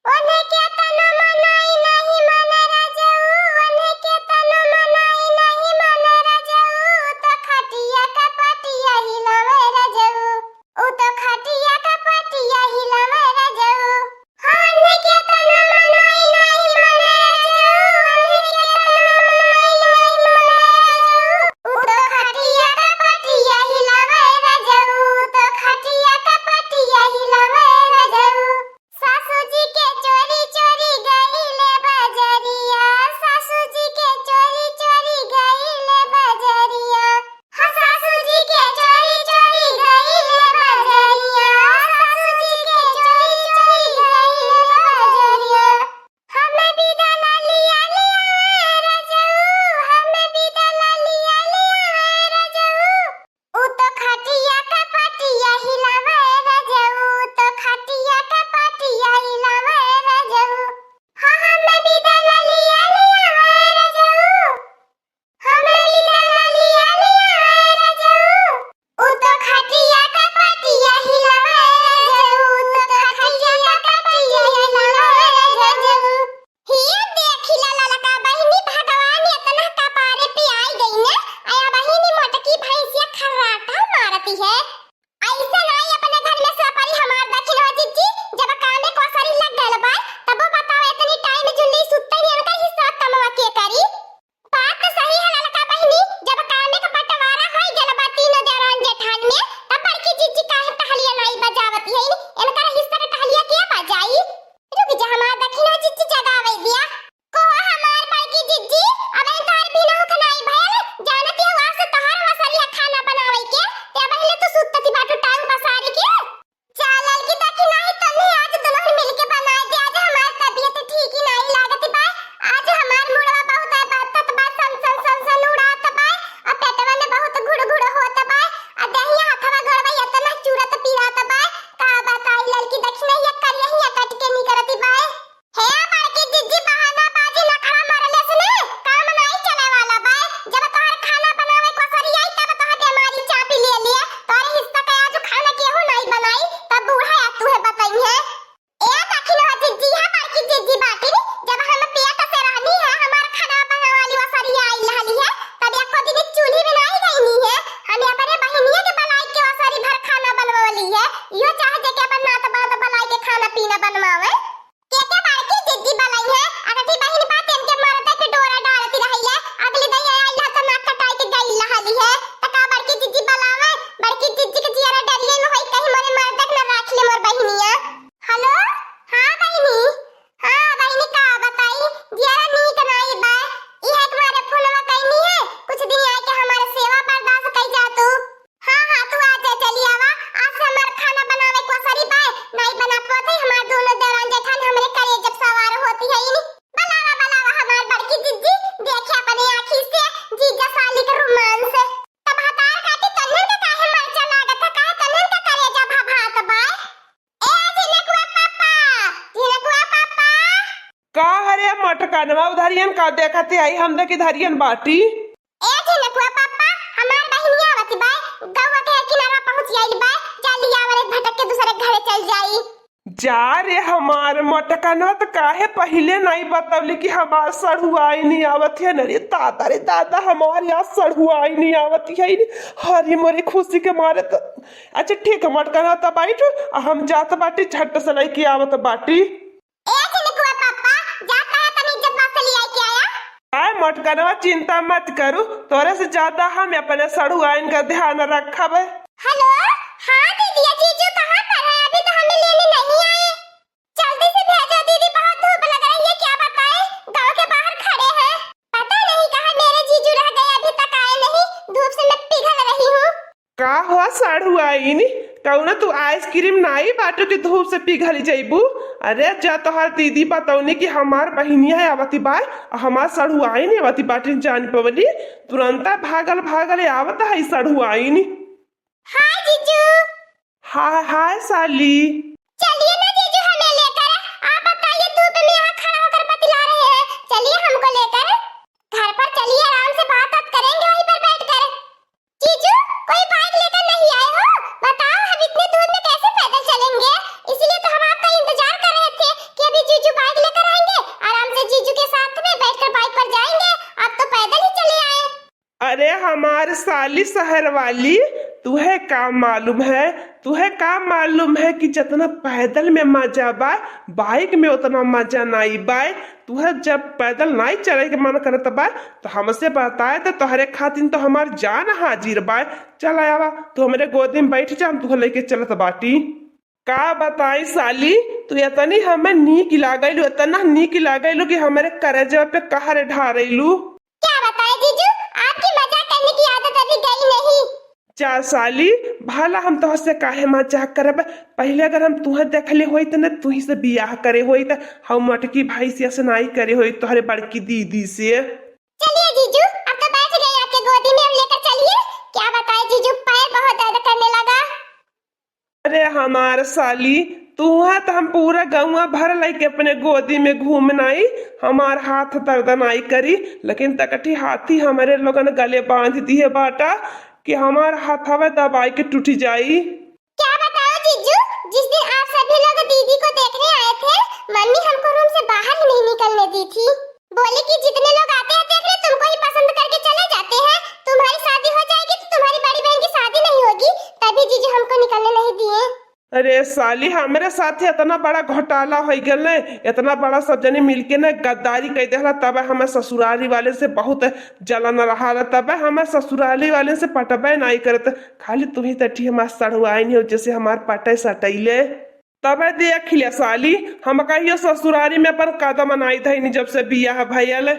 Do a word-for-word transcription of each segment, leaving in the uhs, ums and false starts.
ओन्हे के तनो मनाई नाही माने रजऊ, ओन्हे के तनो मनाई नाही माने रजऊ, तो खटिया कपटिया हिलावे रजऊ, उ तो खटिया कपटिया हिलावे रजऊ। ओन्हे के तनो मनाई नाही माने रजऊ, ओन्हे के तनो मनाई नाही माने रजऊ, उ तो खटिया कपटिया हिलावे रजऊ, उ तो खटिया कपटिया हिलावे रजऊ। सासू जी के चोरी चोरी गईले बजरिया, सासू जी के चोरी चोरी गईले बजरिया। हाँ, सासू जी के चोरी चोरी गईले बजरिया, सासू जी के चोरी चोरी गईले बजरिया। हमें बिदा ना लिया लिया रजऊ, हमें बिदा ना लिया लिया रजऊ। उ तो खटिया कपटिया हिलावे रजऊ, उ तो खटिया कपटिया हिलावे रजऊ। हाँ, हमें बिदा ना लिया लिया रजऊ, हमें बिदा ना लिया लिया रजऊ। उ तो खटिया कपटिया हिलावे रजऊ, उ तो खटिया कपटिया हिलावे रजऊ। हे देखी ला ललका बहिनी, भगवान एतना कपारे पे आई गई ने, आया बहिनी मोटकी भैंसिया खर्राटा मारती है। ऐसे नाई अपने घर में सपरी हमार दखिन हो जिज्जी, जब कामे कोसरी लग गल बा, तबो बताओ एतनी टाइम जुल्ली सुत्ते नहीं, उनकर हिस्सा कमवा के करी? बात तो सही है ललका बहिनी, जब कामे का बंटवारा होई गल बा तीनों देवरान जेठान में, तब बड़की जिज्जी काहे टहलिया नाई बजावत है, इनकर हिस्सा का टहलिया के बजाई? रुक जा हमार दखिन हो जिज्जी जगावे दिया। को हमार बड़की जिज्जी, अब इन तार बिना उख नाई भयल, जानती हो आज से तोहार वसरिया खाना बनावे के, ते अब हिले तू सुतती बाटू टांग पसारी के। चालल की देखी नाही तन्ने आज दुल्हन मिलके बनाए दे, आज हमार तबीयत ठीक ही नाही लागत बा, आज हमार मुड़वा बहुत है बत्तत बा, सन सन सन सन उड़ात बा, आ पेटवा में बहुत घुड़ घुड़ होत बा, आ देहिया हथवा गोड़वा एतना चूरत पीरात बा, का बताई ललकी देखी नाही एक करिया ही कट के निकरत बा। हे बड़की जिज्जी, बहानाबाजी नखरा मरले से ने काम नाई चले वाला बा। जब तोहर खाना बनावे कोसरी आई, तब तोहर बेमारी चापी ले लिए। तोहरे हिस्सा का आज खाना केहू नाई बनाई, तब बूढ़ा या तू है बताई है। ए दखिन हो जिज्जी, है बड़की जिज्जी बाटिन, जब हम पेट से रहनी है, हमार खाना बनावे वाली ओसरी आई रहली है, तब एको दिन चूल्ही में नाई गईनी है। हम अपने बहिनिया के बलाई के ओसरी भर खाना बनवली है। यो चाहे जे के अपन नात बात बलाई के खाना पीना बनवावे। केते बड़की जिद्दी बलई है, अगठी बहिन बा, तेन के मरदे पे डोरा डालती रही है। अगली दई आइल है तो नाक कटाई के गइल रहली है। त का बड़की जिद्दी बलावे? बड़की जिद्दी के जियरा डरिए में होई, कहीं मोरे मरदे के न राख ले मोर बहिनिया। हेलो, हाँ बहिनी, हाँ बहिनी, का बताई, जियरा नीक नाई बा। इहे तुम्हारे फोनवा कइनी है, कुछ दिन आके हमारे सेवा बर्दाश्त कई जा तू। हाँ, हाँ, तू आ जा, चली आवा। आज से हमार खाना बनावे के ओसरी बाय, नाई बना पावत है, हमार दोनों देवरान जेठान हमरे करेजब सवार होती है इनी। बलावा, बलावा हमार बड़की जिज्जी, देखे अपने आँखी से जीजा साली के रोमांस। तब हतार काटी तन्नन का काहे मरचा लागत है, काहे तन्नन का करेजा भभात बाय? ए झिनकुआ पापा, झिनकुआ पापा। का हरे मटकनवा उधरियन का देखत है? आई हम देख इधरियन बाटी। ए झिनकुआ पापा, हमार बहिनिया आवत बाय, गौवा के किनारा पहुँच आइल बाय, जा लिया वाले भटक के दूसरे घरे चल जाई। जा रे हमार मटकनवा, त काहे पहिले नाई बतवली कि हमार सढ़ुआइनी आवत है न रे दादा, रे दादा हमार यहाँ सढ़ुआइनी आवत है। हरी मोरी खुशी के मारे त अच्छा ठीक है मटकनवा, त बैठ, आ हम जात बाटी झट से लइके आवत बाटी। ए झिनकुआ पापा, जा कहा तनी इज्जत बात से लियाई के आया। आय मटकनवा, चिंता मत करू, तोरे से ज्यादा हम अपने सढ़ुआइन का ध्यान रखब। हेलो, हाँ दीदी, जीजू कहाँ पर है? अभी तो हमें लेने नहीं आए। जल्दी से भेजो दीदी, बहुत धूप लग रही है, क्या बताएं, गांव के बाहर खड़े हैं। पता नहीं कहाँ मेरे जीजू रह गए, अभी तक आए नहीं, धूप से मैं पिघल रही हूँ। का हो सढ़ुआइन, कउनो तू आइसक्रीम नाई बाटू कि धूप से पिघल जइबू? अरे जा तोहार दीदी बतौनी कि हमार बहिनिया आवती बाय, आ हमार सढ़ुआइन आवती बाटिन जान पवली, तुरंता भागल भागल आवत है सढ़ुआइन। हाय जीजू। हाय, हाय साली। चलिए ना जीजू हमें लेकर, आप बताइए धूप में यहाँ खड़ा होकर बतला रहे हैं, चलिए हमको लेकर घर पर चलिए, आराम से बात बात करेंगे वहीं पर बैठकर। जीजू, कोई बाइक लेकर नहीं आए हो? बताओ, हम इतने दूर में कैसे पैदल चलेंगे? इसीलिए तो हम आपका इंतजार कर रहे थे कि अभी जीजू अरे हमार साली शहर वाली, तुहे का मालूम है, तुहे का मालूम है कि जितना पैदल में मजा बा, बाइक में उतना मजा नाई बा। तुहे जब पैदल नाई चले के मन करत बा, तो हमसे बताए, तो तोहरे खातिर तो हमार जान हाजिर बा। चल आवा, तू हमरे गोदी में बैठ जा, हम तुहे लेके चलत बाटी। का बताई साली, तू इतनी हमें नीक लागैलू, इतना नीक लागैलू कि हमरे करेजवा पे कहर ढारैलू। क्या बताए जीजू, आपकी मजाक करने की आदत अभी गई नहीं। जा साली, भला हम तोहसे काहे मजाक करब? पहिले अगर हम तुहे देखले होइत न, तुही से बियाह करे होइत, हम मोटकी भैंसिया से नाई करे होइत, तोहरे बड़की दीदी से। चलिए जीजू, अब तो बैठ गए आपके गोदी में, अब लेकर चलिए। क्या बताए जीजू, पैर बहुत दर्द करने लगा। अरे हमार साली, तुहा त हम पूरा गौवा भर लइके अपने गोदी में घूमनाई, हमार हाथ दर्द नाई करी, लेकिन तकठी हाथी हमरे लोगन गले बांध दिहे बाटा कि हमार हाथवा दबाई के टूट जाई। क्या बताओ जीजू, जिस दिन आप सभी लोग दीदी को देखने आए थे, मम्मी हमको रूम से बाहर ही नहीं निकलने दी थी। बोली कि जितने लोग आते हैं देखने, तुमको ही पसंद करके चले जाते हैं। तुम्हारी शादी हो जाएगी तो तुम्हारी बड़ी बहन की शादी नहीं होगी, तभी जीजू हमको निकलने नहीं दिए। अरे साली, हमरे साथे इतना बड़ा घोटाला होइ गल न, इतना बड़ा सब जने मिलके न गद्दारी कइ देहला, तब हमें ससुरारी वाले से बहुत जलन रहा, तब हमें ससुरारी वाले से पटबे नाई करत। खाली तुही तठी हमार सड़ुआइन हो, जैसे हमार पटे सटैले। तबे देख ले साली, हम कहियो ससुरारी में अपन कदम नाई धइनी जब से बियाह भयल।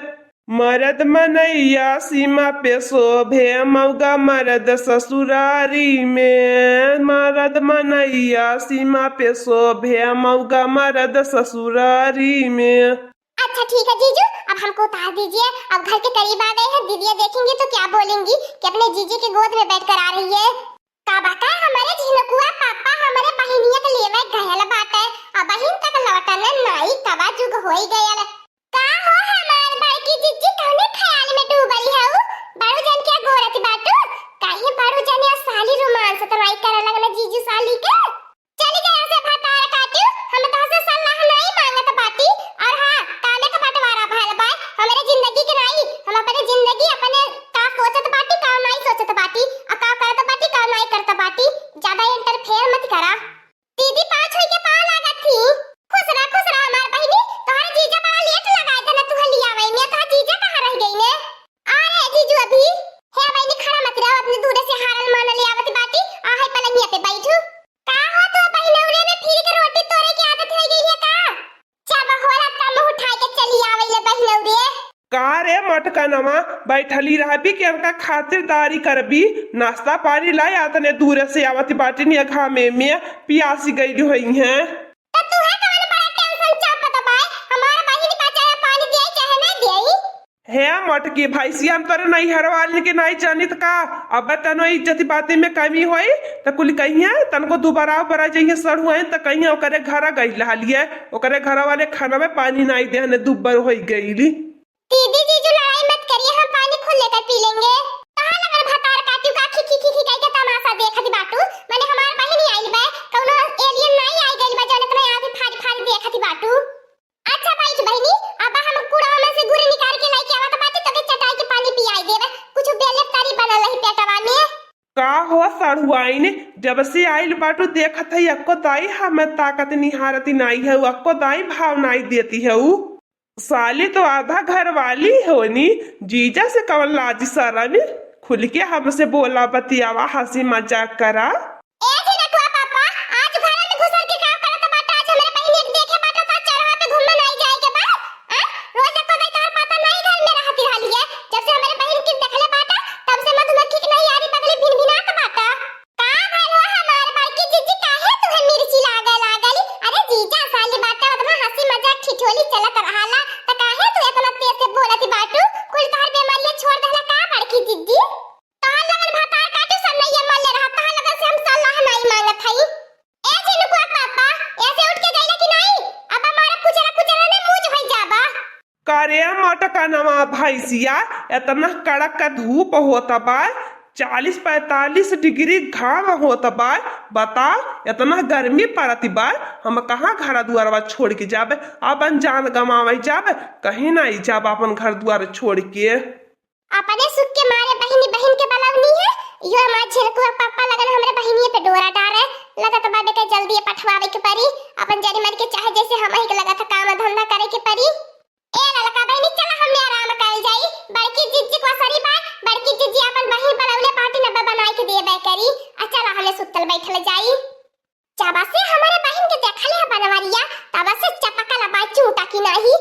मरद मनैया सीमा पे शोभे, मौगा मरद ससुरारी में। मरद मनैया सीमा पे शोभे, मौगा मरद ससुरारी में। अच्छा ठीक है जीजू, अब हमको उतार दीजिए, अब घर के करीब आ गए हैं, दीदिया देखेंगी तो क्या बोलेंगी कि अपने जीजी की गोद में बैठकर आ रही है। का बता, हमरे झिनकुआ पापा हमरे बहिनिया के लेवे गयल बाटे, अबहिन तक लौटन नाई, कवा जुग होई गयल। का हो हमार बड़की जिज्जी, कौने ख्याल में डूबल हऊ? बड़ू जन के गोरत बाटू? काहे बड़ू जन या साली रोमांस तो नाई करे लगल जीजू साली के? चली जा यहाँ से भतार काटू, हम तोहसे सलाह नाई मांगत बाटी। और हाँ, कामे का बंटवारा भयल बा, हमरे जिंदगी के नाई, हम अपने जिंदगी अपने का सोचत बाटी, का नाई सोचत बाटी, आ का करत बाटी, का नाई करत बाटी, ज्यादा इंटरफेयर मत करा। दीदी पाँच होई के पाँव लागत थी। खुश रह, खुश रह हमार बहिनी, तोहर जीजा बड़ा लेट लगा देना, तू हलिया वही में, तोहर जीजा कहाँ रह गई ने? आ रहे जीजू अभी। हे बहिनी खड़ा मत रहो, अपने दूर से हारन मान ले आवत बाटी, आ है पलंगिया पे बैठू। का हो तो बहिनौरे में फिर के रोटी तोड़े की आदत हो गई है का? जब होला तब मुंह उठाए के चली आवे ले बहिनौरे। का रे मटकनवा, बैठली रहबी कि हमका खातिरदारी करबी? नाश्ता पानी लाए, आतने दूर से आवत बाटी निया घामे में पियासी गई हुई हैं। तो तू है कवन बड़ा टेंशन चापत बाय? हमार बहिन बा, चाहे पानी दिए चाहे ना दिए। हे मोटकी भैंसिया, हम तोरे नैहर वाले के नहीं जानित का? अब तनो इज्जत बाती में कमी होई त कुल कहिया तनको दुबारा बरा जइहे सड़ुआइन त कहिया ओकरे घर गई हलिए, ओकरे घर वाले खाना में पानी नहीं देहने, दुब्बर होई गईली। दीदी जीजू लड़ाई मत करिए, हम पानी खुद लेकर पी लेंगे। कहाँ लगन भतार काटू का खी खी खी खी कह के तमाशा देखत बाटू? माने हमार बहिनी आइल बा, कौनो एलियन नहीं आई गइल बा जौन इतना आदमी फारी फारी देखत बाटू। अच्छा बैठ बहिनी, अब हम कूड़ा में से गुड़ निकाल के लेके आवत बाटी, तोके चटाई के पानी पियाई देब। कुछ बेले तारी बनल रही पेटवा में। का हो सड़ुआइन, जब से आइल बाटू देखत है अक्को दाई हमें ताकत निहारती नाई है, अक्को दाई भाव नाई देती है। साली तो आधा घर वाली होनी, जीजा से कवन लाज शरम? खुल के हमसे बोला बतियावा, हंसी मजाक करा। ए झिनकुआ पापा, आज घर में घुसर के का करत बाटा? आज हमरे बहिनी के देखे बाटा त चौराहा पे घूमन आई जाए के बा। आ? रोज एको बेर तोहर पता नहीं घर में रहती रहली है। जब से हमरे बहिन के देखले बाटा, तब से मधुमक्खी के नहीं यारी बगले भिनभिनात बाटा। का भल हो हमार बड़की जिज्जी, काहे तुहे मिर्ची लागे लागल? अरे जीजा साली बाटा, ओतना हंसी मजाक ठिठोली चलत रहाला, त काहे तू एतना तेज से बोलत बाटू? कुल तोहर बेमारिया छोड़ देहला का बड़की जिज्जी? तोहर लगन भतार काटू सब नैया मल्ले रहा, तोहर लगन से हम सलाह नाई मांगत हई। ए झिनकुआ पापा, ऐसे उठ के गइला कि नाई? अब हमारा पुचरा पुचरा ने मूंज होई जाबा। का रे मोटकनवा भैंसिया, इतना कड़क का धूप होत बा, चालीस पैंतालीस डिग्री घाम होत बा, बता, इतना गर्मी पड़त बा, हम कहाँ घर दुआरवा छोड़ के जाबे, अपन जान गंवावे जाबे, कहीं नहीं जाबे अपन घर दुआर छोड़ के। अपने सुख के मारे बहिनी इहो हमार झिनकुआ पापा लगन हमरे बहिनिये पे डोरा डारे। लगत बा बेटा जल्दी पठवावे के परी। अपन जरी मन के चाहे जैसे हमही के लगत काम धंधा करे के परी। ए ललका बहिनी, चला हमने आराम कइल जाई। बड़की जिज्जी को असरी बा, बड़की जिज्जी अपन बहिन बलौले पार्टी नब्बे बनाई के देबे करी। आ चला हमने सुतल बैठल जाई। जब से हमरे बहिन के देखले है बनवरिया, तब से चपकल बा चूटा की नाही।